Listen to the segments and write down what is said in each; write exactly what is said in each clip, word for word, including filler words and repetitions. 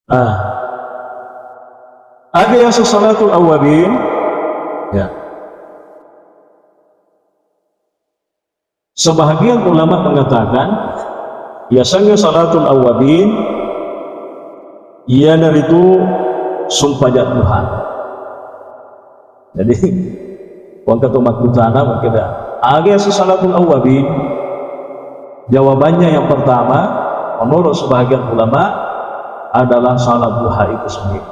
Ah. Aga yaseng salatul awwabin? Ya. Sebahagian ulama mengatakan, yasengnge salatul awwabin, iyanaritu sumpajang duha. Jadi, wangka to makkutana makkeda, aga yaseng salatul awwabin? Jawabannya yang pertama, menurut sebahagian ulama, adalah salat duha itu sendiri.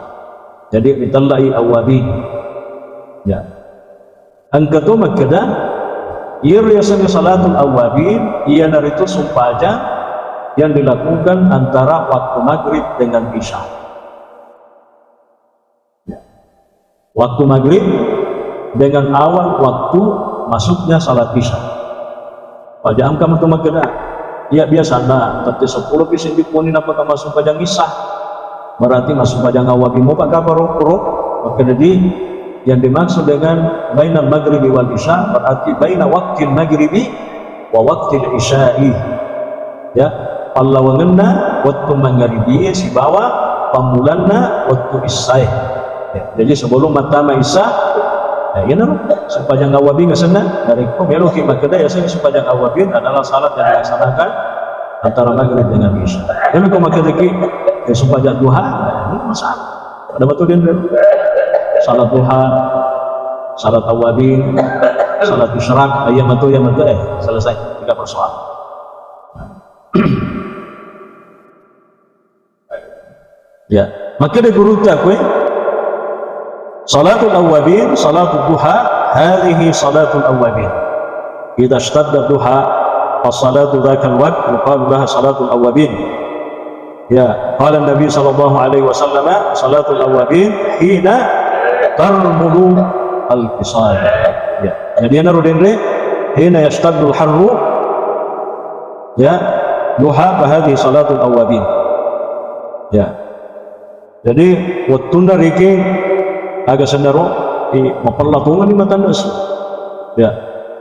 Jadi, ritellai awwabin. Ya. Engka to makkeda, iyaro yasengnge salatul awwabin, iyanaritu sumpajang yang dilakukan antara waktu maghrib dengan isya. Ya. Waktu maghrib dengan awal waktu masuknya salat isya. Paja engka matu makkeda, iya biasanna tette seppulo pi seddi poni napaka massumpajang isya. Berarti massumpajang awwabin mopa kapang ro, ro? Makkeda di, yang dimaksud dengan bainal maghribi wal isya berarti baina waqtil maghribi wa waqtil isya'i. Ya, pallawangenna wettu mangaribie sibawa pammulanna wettu isyae. Ya, jadi sebelum mattama isya, ya, iyanaro sumpajang awwabin asenna. Narekko meloki makkeda yasengnge sumpajang awwabin adalah salat yang dilaksanakan antara maghrib dengan isya. Tapi ko makkedaki, ya, sumpajang duha, ya, ini masalah. Ada betul dia? Salat duha, salat awwabin, salat isyraq, iya matu, iya matu, eh, selesai, tiga persoalan. Ya, makkeda gurutta koe, salatul awwabin, salatul duha, hadhihi salatul awwabin. Idza ishtadda duha, fasalatu dzakal waqt yuqalu laha salatul awwabin. Ya, qala Nabi sallallahu alaihi wasallam, salatul awwabin hina tarmulu al-fisal. Ya, jadi iyanaro denre, hina yashtaddul harru, ya, duha, fahadhi salatul awwabin. Ya. Jadi, wettunna riki aga sennaro, i, mapella tongeng ni matanna esso. Ya.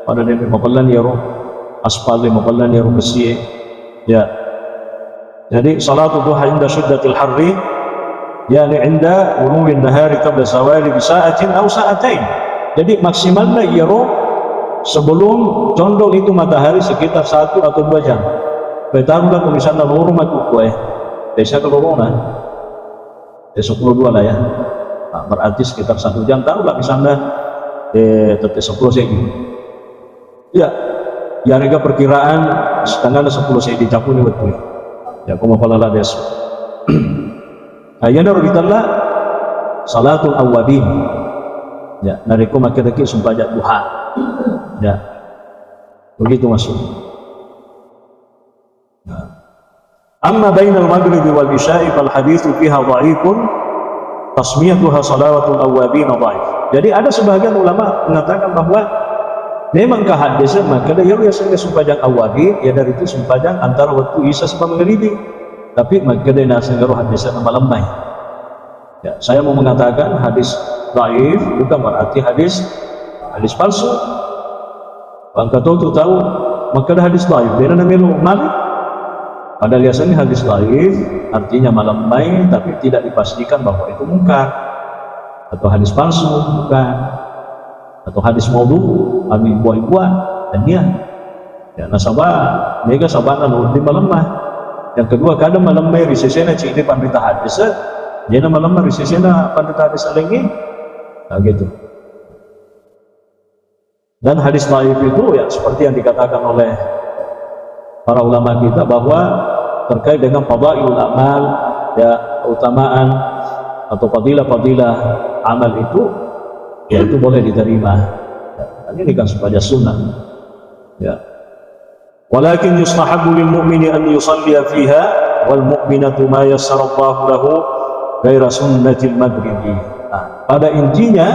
Pada denre mapellani iyaro aspal, mapellani iyaro kessie. Ya. Jadi, salatu duha inda syiddatil harri, yani inda ghuluwin nahari qabla zawali bi sa'atin aw sa'atain. Jadi, maksimalna iyaro sebelum condong itu matahari sekitar satu atau dua jam. Petarulah ko misalna loro makkukkuae, biasa ke lorona, eh, seppulo dua lah ya. Nah, berarti sekitar satu jam, taruhlah misalna, eh, tette seppulo seddi. Iya, iyarega perkiraan setengahna seppulo seddi, cappuni wettu. Ya, ko mapalala deso. Nah, iyanaro ritella salatul awwabin. Ya, narekko makkedaki sumpajang duha. Ya. Begitu maksudnya. Nah. Amma bainal maghribi wal isya'i fal haditsu fiha dhaifun, tasmiyatuha salawatul awwabin dhaif. Jadi ada sebahagian ulama mengatakan bahwa memang ka haddese makkeda iyaro yasengnge sumpajang awwabin, iyanaritu sumpajang antara wettu isya sibawa mangaribi. Tapi makkeda naseng iyaro haddese malemmai. Ya, saya mau mengatakan hadis dhaif bukan berarti hadis, hadis palsu. Engka to tu tau makkeda hadis dhaif, dena namelo male. Padahal biasanya hadis dhaif artinya malemmai, tapi tidak dipastikan bahwa itu mungkar atau hadis palsu, bukan. Atau hadis maudhu, anu ibuwa-ibuwa, tennia. Ya, nasaba mega sabana wedding malemma. Yang kedua, kadang malemma ri sesena cedde panrita hadis, dena malemma ri sesena panrita hadis lainnya. Nah, gitu. Dan hadis dhaif itu, ya, seperti yang dikatakan oleh para ulama kita bahwa terkait dengan fadhailul a'mal, ya, keutamaan atau fadilah-fadilah amal itu, ya, itu boleh diterima. Ya, ini kan supaya sunnah. Ya. Walakin yustahabbu lil mu'mini an yusalliya fiha wal mu'minatu ma yassarallahu lahu ghaira sunnatil maghribi. Nah, pada intinya,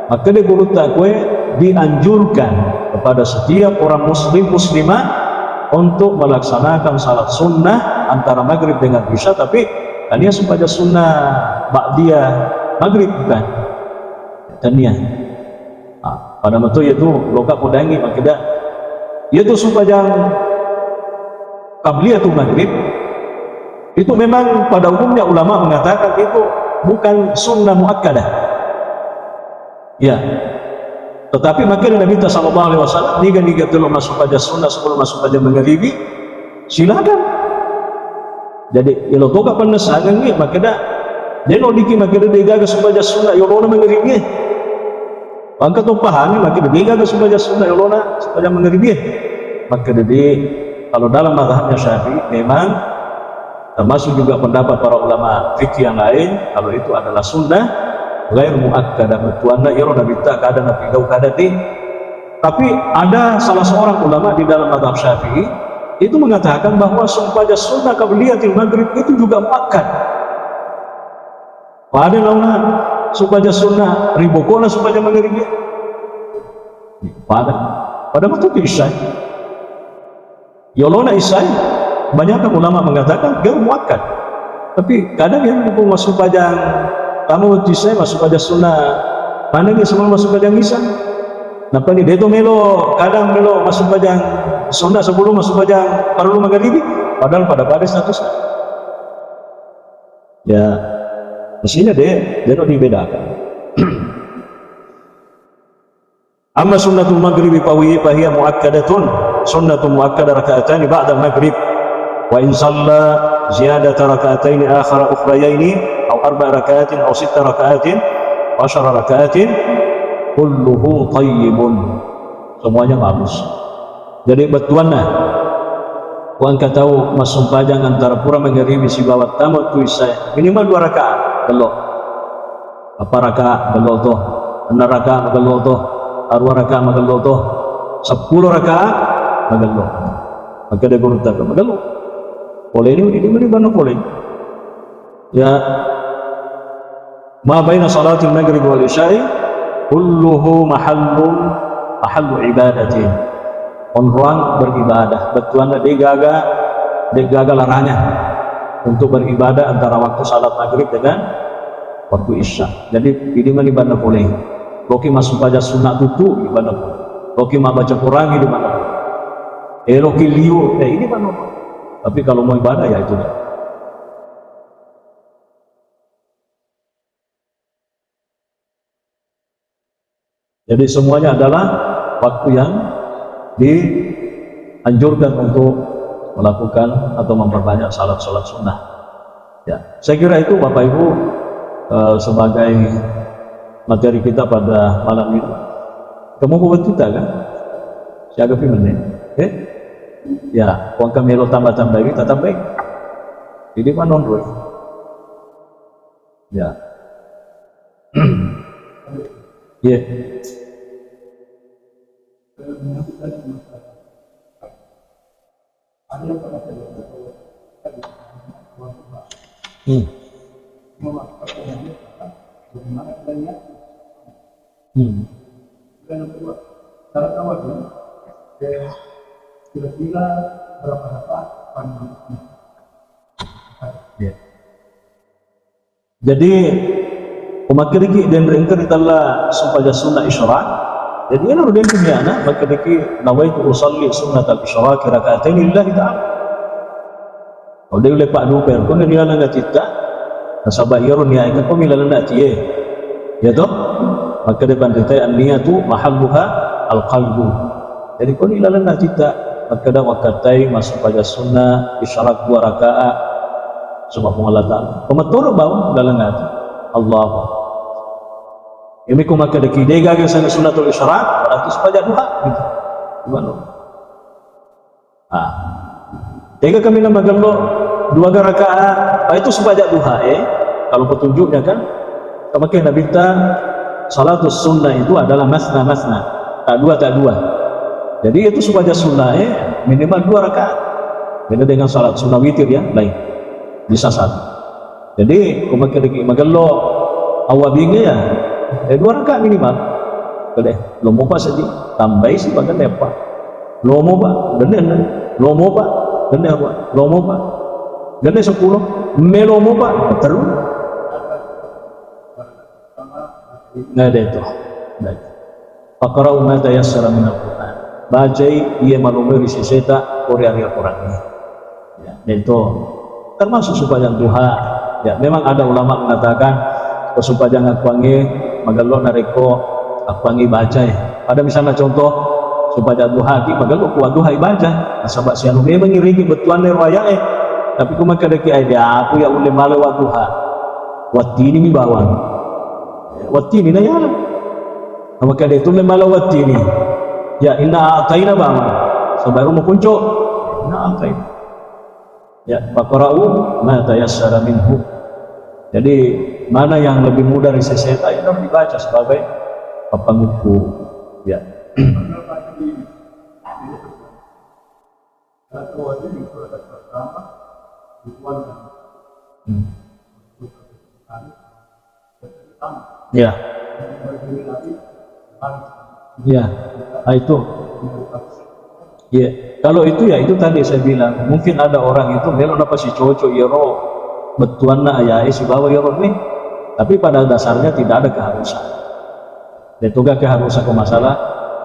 makkeda gurutta koe dianjurkan kepada setiap orang muslim muslimah untuk melaksanakan salat sunnah antara maghrib dengan isya, tapi tania supaya sunnah ba'diyah maghrib, bukan. Tania. Ah, pada meto iyatu loka podangi makkeda, iyatu sumpajang qabliyatul maghrib, Itu memang pada umumnya ulama mengatakan itu bukan sunnah muakkadah. Ya. Tetapi makkeda Nabi sallallahu alaihi wasallam, niga-niga tello massumpajang sunnah sebelum massumpajang mangaribi, silakan. Jadi, elo toga pennesangan ni, makkeda, de no diki makkeda de gaga sumpajang sunnah, yolona mangaribi. Engka to pahami, makkeda de gaga sumpajang sunnah, yolona sumpajang mangaribi. Makkeda de, kalau dalam mazhabnya Syafi'i, memang termasuk juga pendapat para ulama fikih yang lain, kalau itu adalah sunnah ghair muakkadah, bettuanna iyaro nabitta kada napigau kada de. Tapi ada salah seorang ulama di dalam mazhab Syafi'i itu mengatakan bahwa sumpajang sunnah qabliyatil maghrib itu juga muakkad. Pada launa sumpajang sunnah ribokona sumpajang maghrib. Pada, pada waktu itu isya. Yolona isai, banyak ulama mengatakan ghair muakkad. Tapi kadang yang massumpajang, tama wettu isai massumpajang sunnah, manengngi sebelum massumpajang isya. Napani deto melo, kadang melo massumpajang sunnah sebelum massumpajang parellu mangaribi, padahal pada-pada status. Ya, mestinya de, de no dibedakan. Amma sunnatul maghribi fawi-, fahiya muakkadatun, sunnatun muakkada raka'atani ba'dal maghrib. Wa in shalla ziyadata raka'ataini akhara ukhrayaini, au arba'a raka'atin, au sitta raka'atin, au asyara raka'atin, kulluhu thayyibun. Semuanya bagus. Jadi bettuanna, ku engka tau massumpajang antara pura mangaribi sibawa tama tu isya, minimal dua rakaat, bello. Apa rakaat magello to, enneng rakaat magello to, arua rakaat magello to, seppulo rakaat magello. Makkeda gurutta, magello. Poleni, idi mani banna poleni. Ya, ma baina salatil maghrib wal isya'i kulluhu mahallun, mahallu ibadatin. Onroang beribadah, bettuanna de gaga, de gaga larangan untuk beribadah antara waktu salat maghrib dengan waktu isya. Jadi, idi mani banna pole. Loki massumpajang sunnah tutu, idi banna pole. Loki mabbaca Quran, idi banna pole. Eh, loki liu, eh, idi banna pole. Tapi kalau mau ibadah, ya itu dah. Jadi semuanya adalah waktu yang dianjurkan untuk melakukan atau memperbanyak salat-salat sunnah. Ya, saya kira itu Bapak Ibu, eh, sebagai materi kita pada malam ini. Kamu buat kita kan? Siaga pi menit. Eh? Ya, uang kami lo tambah-tambah ini, tambah. Jadi mana? Ya. Iya. Hmm. Hmm. Kira-kira berapa dapat? Iya. Jadi, ko makkedaki denre engka ritella sumpajang sunna isyraq. Jadi, iyaro denre niana makkedaki, "Nawaitu usalli sunnatal isyraqi rak'ataini lillahi ta'ala." Ko de ulle paddupa, ko ri laleng atitta, nasaba iyaro niae ko ri laleng atie. Iya to? Makkeda panritae, "An-niyatu mahalluha al-qalbu." Jadi, ko ri laleng atitta, makkeda, "Wakkattai massumpajang sunna isyraq dua rakaat, saba Puang Allah Ta'ala." Ko mattoro bawang laleng ati. Allahu Akbar. Iyami ko makkedaki, "De gaga sana sunnatul isyraq," berarti sumpajang duha, gitu. Gimana? Ah. Tega kami na magello dua rakaat, ah, itu sumpajang duha, eh. Kalau petunjuknya kan, kamakke Nabitta, salatus sunnah itu adalah masna-masna, tak dua, tak dua. Jadi itu sumpajang sunnah, eh, minimal dua rakaat. Beda dengan salat sunnah witir ya, lain. Bisa satu. Jadi, ko makkedaki magello awwabinge ya, eh, dua rakaat minimal. Kede, lo mopa seddi, tambai si bagale apa. Lo mopa, genne, genne. Lo mopa, genne apa? Lo mopa. Genne seppulo, me lo mopa, terus. Nah, de to. Nah. Faqra'u ma tayassara minal Qur'an. Bacai iya malomo ri seseta ko ri Al-Qur'an. Ya, de to. Termasuk sempajang duha. Ya, memang ada ulama mengatakan, oh, sempajang akuangnge magello narekko akuangnge bacai. Pada misalnya contoh, sempajang duha ki magello ku wadduha ibaca. Nasaba sianu memang iriki bettuanna ero aya'e. Tapi ku makkadaki, "Ai, de' aku ya ulle male wadduha." Wattini mi bawang. Wattini na yala. Maka de' tulle male wattini. Ya, inna a'taina bawang. Sabaru makunco. Inna a'taina. Ya, faqra'u ma tayassara minhu. Jadi, mana yang lebih mudah ri seseta, itu harus dibaca sebagai pappangukku. Ya. Hmm. Ya. Ya. Ah, itu. Ya. Kalau itu, ya, itu tadi saya bilang, mungkin ada orang itu melo napasicoco iyaro bettuanna aya'e sibawa iyaro ni. Tapi pada dasarnya tidak ada keharusan. De' toga keharusan ko masalah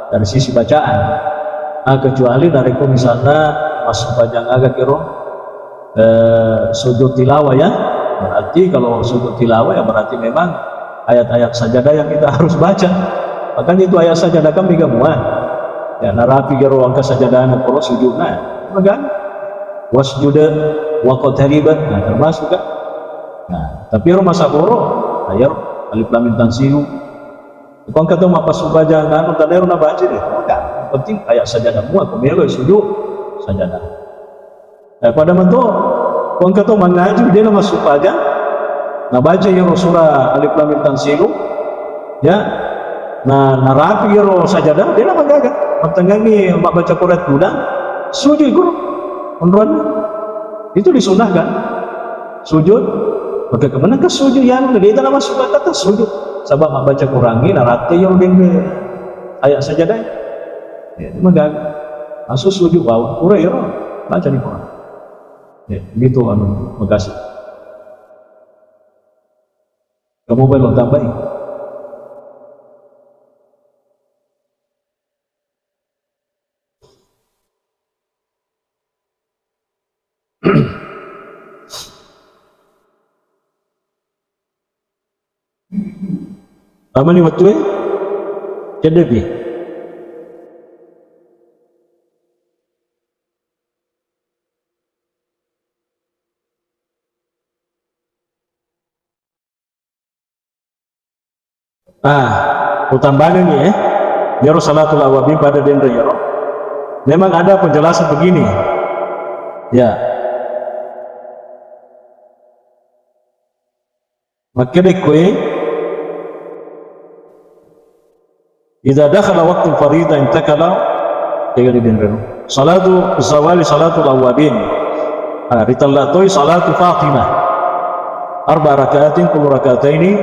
dari sisi bacaan. Ah, kecuali narekko misalna massempajang aga kiro, eh, sujud tilawah, ya. Berarti kalau sujud tilawah, ya, berarti memang ayat-ayat sajadah yang kita harus baca. Makanya itu ayat sajadah kan mega mua. Ya, narapi kiro engka sajadahna koro sujudna. Magang. Wasjud waqtarib. Nah, termasuk kan. Nah, tapi ero masa koro, ayo, alif lam mim tanzilu. Ko engka to mappassumpajang anu, tania ero nabaca de'. Magang. Yang penting ayat sajadah mua, ko melo sujud sajadah. Eh, pada mato, ko engka to mangaji, de' namassumpajang, nabaca iyaro surah Alif Lam Mim Tanzilu, ya, na, narapi iyaro sajadah, de' namagaga. Mattengngangngi mabbaca Quran tudang, sujud guru, onroanna. Itu disunnahkan. Sujud, maka kemenang ke sujud, ya, de' tana masuk kata sujud. Sabab mabbaca Quran ini, naratte iyaro denre ayat sajadah. Ya, itu magaga. Masuk sujud bawang, pura iyaro, baca di Quran. Ya, gitu anu, makasih. Kamu boleh tambahin. Amani wettue? Ceddepi. Ah, utambangengngi, eh. Iyaro salatul awwabin pada denre iyaro. Memang ada penjelasan begini. Ya. Makkeda koe, idza dakhala waqtul faridah intakala, tega di denreno. Salatu zawali salatul awwabin. Ah, ritella toi salatu Fatimah. Arba rakaatin kullu rakataini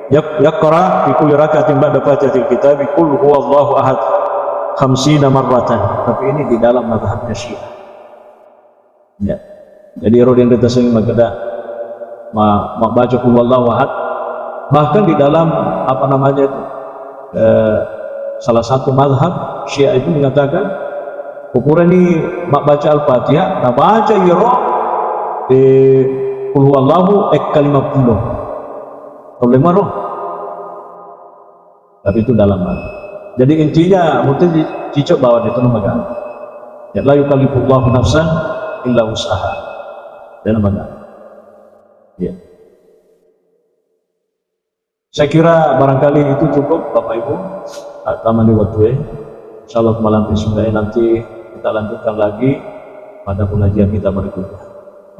yak-, yaqra fi kulli rakaatin ba'da Fatihatil Kitabi qul huwallahu ahad khamsina marratan. Tapi ini di dalam mazhabnya Syiah. Ya. Jadi, ero denre taseng makkeda, ma-, mabbaca qul huwallahu ahad. Bahkan di dalam, apa namanya itu, eh, salah satu mazhab Syiah itu mengatakan, ukurani mabbaca Al-Fatihah, nabaca iyaro, eh, qul huwallahu ekka lima puluh. Problema ro. Tapi itu dalam hati. Jadi intinya, mungkin di-, cicok bawang itu nama gak. Ya, la yukallifullahu nafsan illa wus'aha. Dan nama gak. Ya. Saya kira barangkali itu cukup, Bapak Ibu. Tak tamani waktu, eh. Insyaallah malam besok, eh, nanti kita lanjutkan lagi pada pengajian kita berikutnya.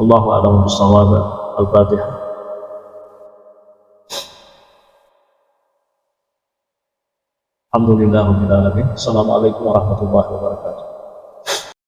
Allahu a'lam bishawab. Al-Fatihah. Alhamdulillahirabbil alamin. Assalamualaikum warahmatullahi wabarakatuh.